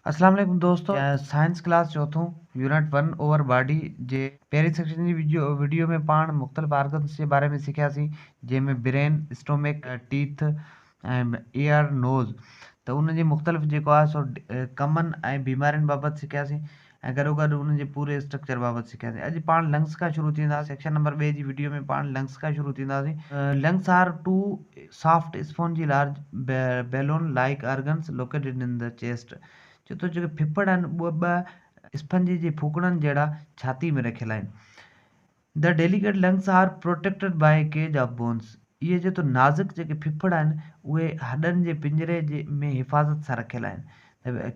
اسلام عليڪم دوستو سائنس ڪلاس چوٿون يونٽ ون اوور باڊي جي پهرين سيڪشن جي وڊيو ۾ پاڻ مختلف آرگنس جي باري ۾ سکياسين جنهن ۾ برين اسٽومڪ ٽيٿ ۽ ايئر نوز ته ان جي مختلف جيڪو آهي سو ڪمن ۽ بيمارين بابت سکياسين ۽ گڏو گڏ ان جي پوري اسٽرڪچر بابت سکياسين اڄ پاڻ لنگس کان شروع ٿينداسين سيڪشن نمبر ٻئي جي وڊيو ۾ پاڻ لنگس کان شروع ٿينداسين lungs are two soft spongy large balloon like organs located in the chest چي ٿو جيڪي ڦڦڙ آهن اهي ٻه اسفنجي جي ڦوڪڻن جهڙا ڇاتي ۾ رکيل آهن the delicate lungs are protected by cage of bones اهي جيترو نازڪ جيڪي ڦڦڙ آهن اهي هڏن جي پڃري جي ۾ حفاظت سان رکيل آهن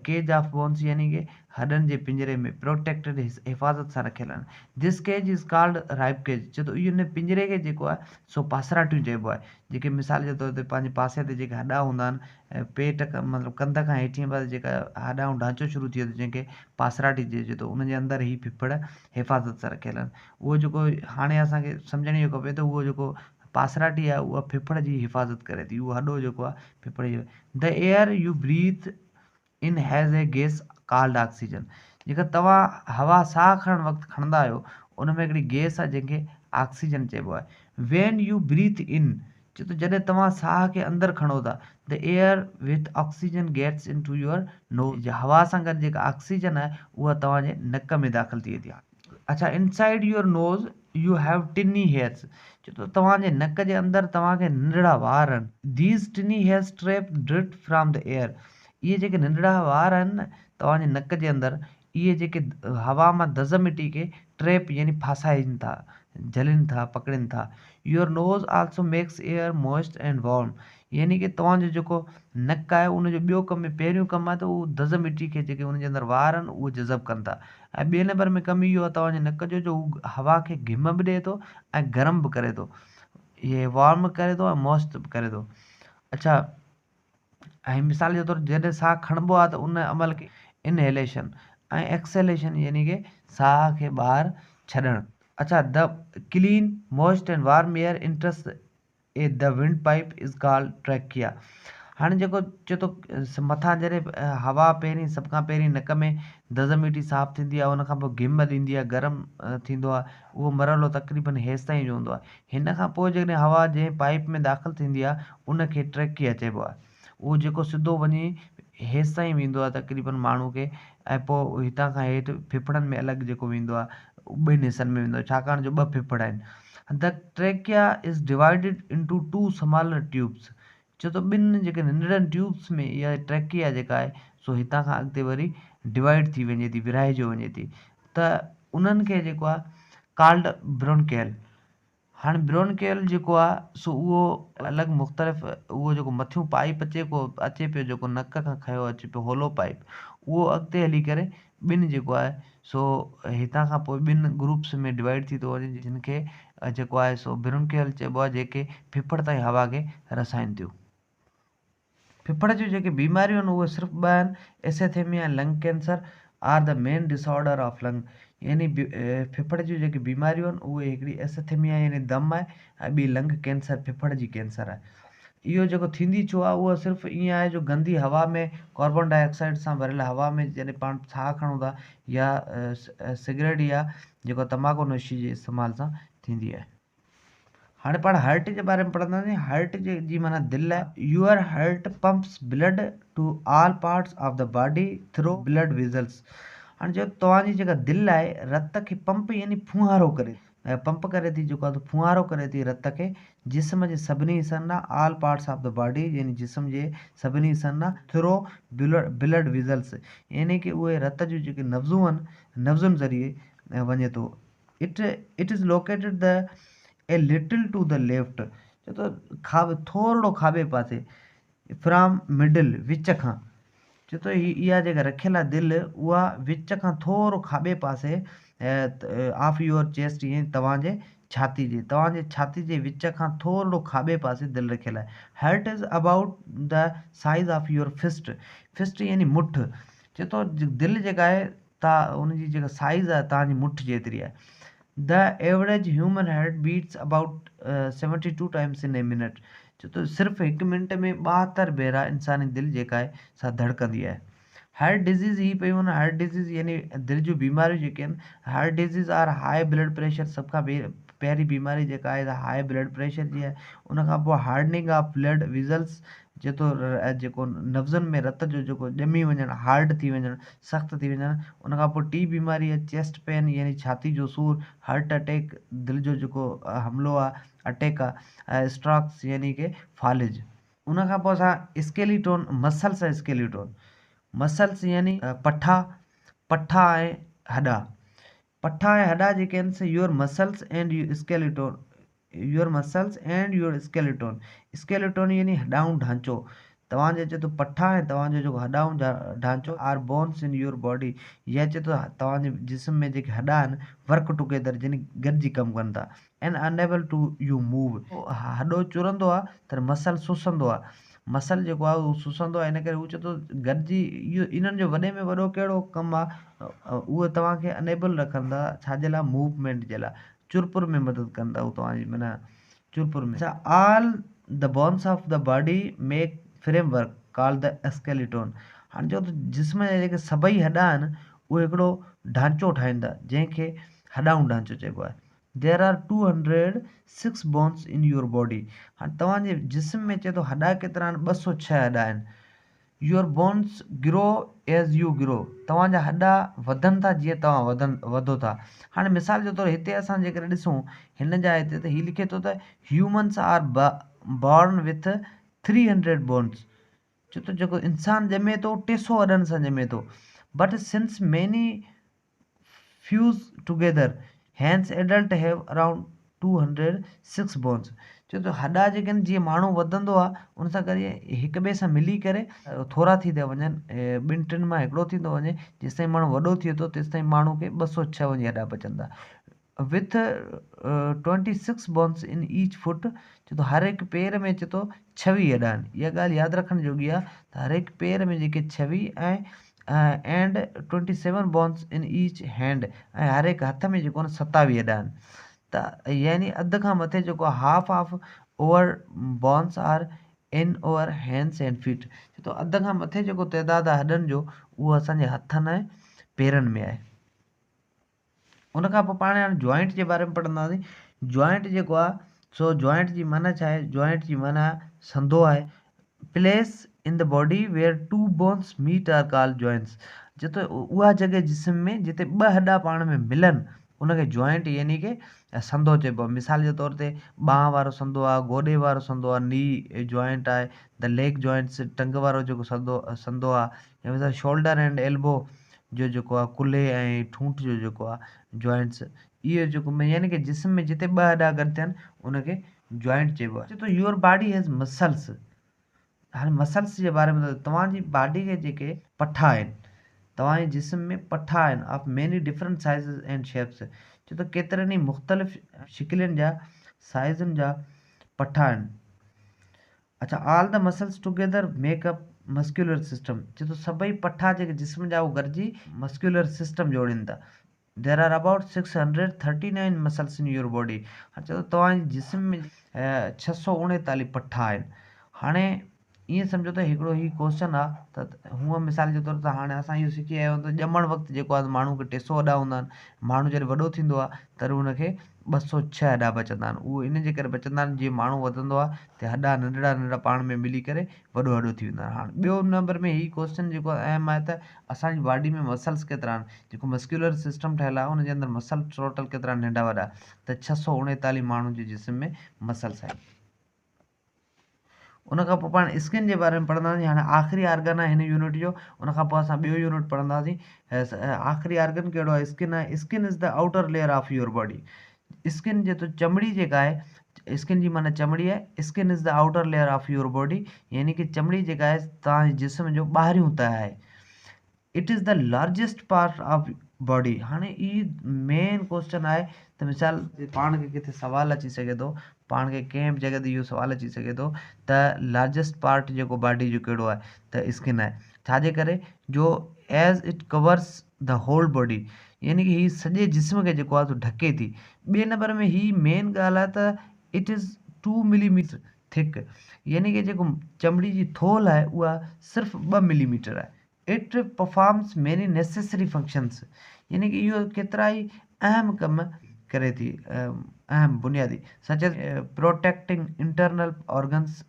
ڪيج آف بونس يعني ڪي هڏن جي پڃري ۾ پروٽيڪٽيڊ حفاظت سان رکيل آهن. This cage is called rib cage چي ٿو ان پڃري کي جيڪو آهي سو پاسراٽيون چئبو آهي جيڪي مثال جي طور تي پنهنجي پاسي تي جيڪي هڏا هوندا آهن پيٽ کان مطلب ڪنڌ کان هيٺين پاسي جيڪا هڏا ۽ ڍانچو شروع ٿئي ٿو جنهن کي پاسراٽي چئجي ٿو ان جي اندر هي ڦڦڙ حفاظت سان رکيل آهن اهو جيڪو هاڻي اسان کي سمجهڻ اهو کپي ته اهو جيڪو پاسراٽي آهي اها ڦڦڙ جي حفاظت ڪري ٿي اهو هڏو جيڪو آهي ڦڦڙ جي The air you breathe in has a gas called oxygen جيڪا توهان هوا ساهه کڻڻ وقت کڻندا آهيو ان ۾ هڪڙي گيس آهي جنهن کي آڪسيجن چئبو آهي When you breathe in چي ٿو جڏهن توهان ساهه کي اندر کڻو ٿا The air with oxygen gets into your nose هوا سان گڏ جيڪا آڪسيجن آهي اها توهان جي نڪ ۾ داخل ٿئي ٿي. اڇا inside your nose you have tiny hairs چي ٿو توهان جي نڪ جي اندر توهان کي ننڍڙا وار آهن. These tiny hairs trap dirt from the air اهي جيڪي ننڍڙا وار آهن نه توهان جي نڪ جي اندر اهي جيڪي هوا مان دز مٽي کي ٽريپ يعني ڦاسائين ٿا جهلين ٿا پڪڙين ٿا. Your nose also makes air moist and warm يعني ڪي توهان جو جيڪو نڪ آهي ان جو ٻيو ڪم پهريون ڪم آهي ته اهو دز مٽي کي جيڪي ان جي اندر وار آهن اهو جذب ڪن ٿا ۽ ٻئي نمبر ۾ ڪم اهو آهي توهان جي نڪ جو جو هو هوا کي گهم به ڏئي ٿو ۽ گرم به ڪري ٿو اهي وارم به ڪري ٿو ۽ موسٽ به ڪري ٿو اڇا ۽ مثال جي طور جڏهن ساهه کڻبو آهي ته ان عمل کي انهيليشن ۽ ايڪسهيليشن يعني ڪي ساهه کي ٻاهر ڇڏڻ اڇا the clean moist and warm air enters a the windpipe is called trachea هاڻي جيڪو چئي ٿو مٿان جڏهن هوا پهرين سڀ کان پهرين نڪ ۾ دز ميٽي صاف ٿيندي آهي ان کان پوء گهم ڏيندي آهي گرم ٿيندو آهي اهو مرحلو تقريبن هيستائين جو هوندو آهي هن کان پوء جيڪڏهن هوا جنهن پائيپ ۾ داخل ٿيندي آهي ان کي ٽريڪيا چئبو آهي اهو جيڪو سڌو وڃي هيستائين ويندو آهي تقريبن ماڻهو کي ۽ پوء هتان کان هيٺ ڦڦڙن ۾ الڳ جيڪو ويندو آهي ٻن حصن ۾ ويندو آهي ڇاڪاڻ جو ٻه ڦڦڙ آهن The trachea is divided into two smaller tubes چئو ته ٻن جيڪي ننڍڙن ٽيوبس ۾ اها ٽريڪيا جيڪا آهي سو هتان کان اڳتي وري ڊوائيڊ ٿي وڃي ٿي ورهائجيو وڃي ٿي ته انهن کي جيڪو آهي ڪالڊ برونڪيل هاڻي برونڪيل جيڪو آهي سو اهو الڳ مختلف اهو جيڪو مٿيون پائيپ اچي ڪو اچي پيو جيڪو نڪ کان کنيو اچي پيو هولو پائيپ اهو اڳتي هلي ڪري ٻن جيڪو آهي سو هتان کان پوء ٻن گروپس ۾ ڊوائيڊ ٿي ٿو وڃي جن کي جيڪو آهي سو برونڪيل چئبو آهي جيڪي ڦڦڙ تائين هوا کي رسائين ٿيون. ڦڦڙ جون جيڪي بيماريون آهن اهي صرف ٻه آهن esthemia ۽ lung cancer are the main disorder of lung يعني ڦڦڙ جون جيڪي بيماريون آهن اهي هڪڙي ايسٿيميا يعني دم آهي ۽ ٻي لنگ ڪينسر ڦڦڙ جي ڪينسر آهي. اهو جيڪو ٿيندي ڇو آهي اهو صرف ائين آهي جو گندي هوا ۾ ڪاربان ڊاء آڪسائيڊ سان ڀريل هوا ۾ جڏهن پاڻ ساهه کڻون ٿا يا سگريٽ يا جيڪو تماڪو نوشي جي استعمال سان ٿيندي آهي. هاڻي پاڻ هرٽ جي باري ۾ پڙهنداسين هرٽ جي معنيٰ دل آهي. Your heart pumps blood to all parts of the body through blood vessels هاڻي چيو توهان جي جيڪا دل آهي رت کي پمپ يعني ڦوهارو ڪري ٿي. پمپ ڪري ٿي جيڪو آهي سو ڦوهارو ڪري ٿي رت کي جسم جي سڀني حصن ڏانهن all parts of the body يعني جسم جي سڀني حصن ڏانهن ٿرو بلڊ ويزلس يعني ڪي اهي رت جون جيڪي نبضون آهن نبضن ذريعي وڃي ٿو it it is located the a little to the left چي ٿو کاٻي ٿورڙو کاٻي پاسي فرام مڊل وچ کان چي ٿو هي اها جيڪا رکيل آهي دل اها وچ کان ٿورو کاٻي پاسي آف your chest يعني توهان جي ڇاتي جي توهان جي ڇاتي جي وچ کان ٿورڙو کاٻي پاسي دل رکيل آهي heart is about the size of your fist fist يعني مٺ چي ٿو دل جيڪا آهي تا ان جي جيڪا سائيز آهي توهان جي مٺ جيتري آهي the average human heart beats about 72 times in a minute چي ٿو صرف هڪ منٽ ۾ 72 ڀيرا انساني دل جيڪا آهي سا ڌڙڪندي آهي. هارٽ ڊزيز هي پيون آهن هارٽ ڊزيز يعني دل جون بيماريون جيڪي آهن heart disease or high blood pressure سڀ کان پهرين بيماري جيڪا آهي هاء بلڊ پريشر جي آهي ان کان پوء هارڊننگ آف بلڊ ويزلس جيتو جيڪو نبضن ۾ رت جو جيڪو ڄمي وڃڻ هارڊ ٿي وڃڻ سخت ٿي وڃڻ ان کان پوء ٽي بيماري آهي چيسٽ پين يعني ڇاتي جو سور هارٽ اٽيڪ دل جو جيڪو حملو آهي اٽيڪ آهي اسٽراڪس يعني ڪي فالج. ان کان پوء اسان اسڪيليٽون مسلس ۽ اسڪيليٽون مسلس يعني پٺا پٺا ۽ هڏا پٺا ۽ هڏا جيڪي آهن سي your muscles and your skeleton your muscles and your skeleton skeleton يعني هڏائون ڍانچو توهان جو چئي ٿو پٺا ۽ توهان جو جيڪو هڏائون ڍانچو are bones in your body يا چئي ٿو توهان جي جسم ۾ جيڪي هڏا آهن ورڪ ٽوگيدر يعني گڏجي ڪم ڪن ٿا and unable to you move هڏو چرندو آهي ته مسل سسندو آهي مسل جيڪو آهي اهو سسندو آهي ان ڪري هو چئي ٿو گڏجي اهو انهن جو وڏي ۾ وڏو ڪهڙو ڪم آهي اهو توهان کي انيبل رکن ٿا ڇا جي لاء موومينٽ جي لاء چرپر ۾ مدد ڪن ٿا هو توهان جي معنيٰ چرپر ۾. اڇا all the bones of the body make framework called the skeleton هاڻي چئو ته جسم جا جيڪي سڀئي هڏا آهن اهي هڪڙو ڍانچو ٺاهين ٿا جنهن کي هڏائون ڍانچو چئبو آهي. There are 206 bones in your body هاڻي توهان جي جسم ۾ چئي ٿو هڏا ڪيترا آهن 206 هڏا آهن Your bones grow as you grow توهان جا هڏا وڌن ٿا جيئن توهان وڌن وڌو ٿا هاڻي مثال جي طور هتي اسان جيڪڏهن ڏسون هن جاء تي ته هي لکي ٿو ته Humans are born with 300 bones ڇو ته جيڪو انسان ڄمي ٿو 300 هڏن سان ڄمي ٿو But since many fuse together hence adult have around 206 bones چيو ته هڏا جيڪي آهن جيئن ماڻهو وڌندو آهي ان سان گڏ هڪ ٻئي سان ملي ڪري ٿورا ٿي ٿا وڃن ٻن ٽن مان هڪڙو ٿيندو وڃي جيستائين ماڻهو وڏو ٿئي ٿو تيستائين ماڻهو کي 206 وڃي هڏا بچن ٿا with 26 bones in each foot چي ٿو هر هڪ پير ۾ چي ٿو ڇويهه هڏا آهن اها ڳالهه ياد رکڻ جوڳي آهي ته هر هڪ پير ۾ جيڪي ڇويهه ۽ and 27 bones in each hand ۽ هر هڪ هٿ ۾ جيڪو آهي ستاويهه هڏا آهن ته يعني اڌ کان مٿي جيڪو آهي half of our bones are in our hands and feet چي ٿو اڌ کان مٿي جيڪو تعداد آهي هڏن جو اهو اسان جي هٿن ۽ پيرن ۾ آهي. ان کان پوء پاڻ هاڻي جوائنٽ جي باري ۾ پڙهنداسين. جوائنٽ جيڪو آهي سو جوائنٽ جي معنيٰ ڇا آهي؟ جوائنٽ جي معنيٰ سنڌو آهي. Place in the body where two bones meet are called joints جتي اها جڳهه جسم ۾ جتي ٻه هڏا پاڻ ۾ ملن ان کي جوائنٽ يعني ڪي سنڌو چئبو آهي. مثال جي طور تي ٻانهن وارو سنڌو آهي، گوڏي وارو سنڌو آهي، ني جوائنٽ آهي، The leg joints ٽنگ وارو جيڪو سنڌو سنڌو آهي يا مثال شولڊر اينڊ ايلبو جو جيڪو آ ڪلهي ۽ ٺونٺ جو جيڪو آ جوائنٽس اهو جيڪو يعني ڪي جسم ۾ جتي ٻه هڏا گڏ ٿين ان کي جوائنٽ چئبو آ. چئي ٿو your body has muscles هاڻي مسلس جي باري ۾ توهان جي باڊي کي جيڪي پٺا آهن توهان جي جسم ۾ پٺا آهن of many different sizes and shapes چئي ٿو ڪيترن ئي مختلف شڪلين جا سائيزن جا پٺا آهن. اڇا all the muscles together make up muscular system چي ٿو سڀئي پٺا جيڪي جسم جا اهي گڏجي مسڪيولر سسٽم جوڙين ٿا There are about 639 muscles in your body هاڻي چي ٿو توهان جي جسم ۾ 639 پٺا آهن هاڻي ائين سمجهو ته هڪڙو هي ڪوشچن آ ته هونء مثال جي طور تي هاڻي اسان اهو سکي آيا آهيون ته ڄمڻ وقت جيڪو آهي ماڻهو کي 300 هڏا هوندا آهن ماڻهو جڏهن وڏو ٿيندو آهي تڏهن ان کي 206 هڏا بچندا آهن اهو ان جي ڪري بچندا آهن جيئن ماڻهو وڌندو آهي ته هڏا ننڍڙا ننڍڙا پاڻ ۾ ملي ڪري وڏو هڏو ٿي ويندا آهن هاڻ ٻيو نمبر ۾ هي ڪوشچن جيڪو اهم آهي ته اسان جي باڊي ۾ مسلس ڪيترا آهن جيڪو مسڪيولر سسٽم ٺهيل آهي ان جي اندر مسل ٽوٽل ڪيترا آهن ننڍا وڏا ته 639 ماڻهن جي جسم ۾ مسلس آهن. ان کان پوء پاڻ اسڪن جي باري ۾ پڙهنداسين هاڻي آخري آرگن آهي هن يونٽ جو ان کان پوء اسان ٻيو يونٽ پڙهنداسين آخري آرگن ڪهڙو آهي اسڪن آهي skin is the outer layer of your body skin جي تو چمڙي جيڪا آهي اسڪن جي معنی چمڙي آهي skin is the outer layer of your body يعني کہ چمڙي جيڪا آهي توهان جي جسم جو ٻاهريون تهه آهي it is the largest part of body هاڻي هي مين ڪوسچن آهي ته مثال پاڻ کي ڪٿي سوال اچي سگهي ٿو پاڻ کي ڪنهن به جڳهه تي اهو سوال اچي سگهي ٿو ته لارجسٽ پارٽ جيڪو باڊي جو ڪهڙو آهي ته اسڪن آهي ڇاجي ڪري جو as it covers the whole body يعني کہ هي سڄي جسم کي جيڪو آهي سو ڍڪي ٿي ٻئي نمبر ۾ هي مين ڳالهه آهي ته it is two millimetre thick يعني کہ جيڪو چمڙي جي ٿولهه آهي اها صرف ٻه ملي ميٽر آهي. It performs many necessary functions يعني ڪي اهو ڪيترا ئي اهم ڪم ڪري ٿي اهم بنيادي such as protecting internal organs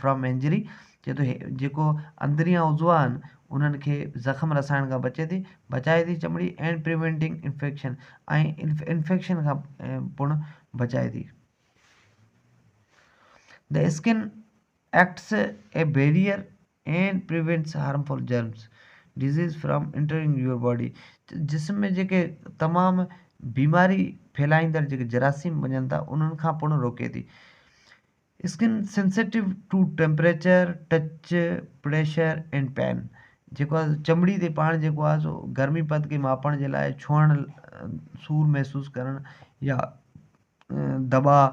from injury چئي ٿو جيڪو اندريان عضوا آهن انهن کي زخم رسائڻ کان بچي ٿي بچائي ٿي چمڙي اينڊ پريوينٽنگ انفيڪشن ۽ انفيڪشن کان پڻ بچائي ٿي. The skin acts a barrier and prevents harmful germs, disease from entering your body جسم ۾ جيڪي تمام بيماري ڦهلائيندڙ جيڪي جراثيم وڃن ٿا انهن کان پڻ روڪي ٿي. Skin sensitive to temperature, touch, pressure and pain جيڪو آهي چمڙي تي پاڻ جيڪو آهي سو گرمي پد کي ماپڻ جي لاء ڇهڻ سور محسوس ڪرڻ يا دٻاء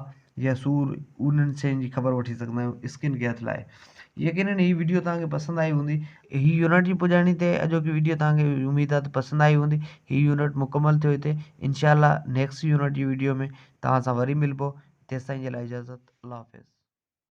يا سور انهن شين جي خبر وٺي سگهندا آهيون اسڪن کي هٿ لائي. يقينن هي وڊيو توهان کي پسند آئي هوندي. هي يونٽ جي پڄاڻي تي اڄوڪي وڊيو توهان کي اميد آهي ته پسند آئي هوندي. هي يونٽ مڪمل ٿيو هتي. انشاء الله نيڪسٽ يونٽ جي وڊيو ۾ توهان سان وري ملبو. تيستائين جي لاء اجازت. الله حافظ.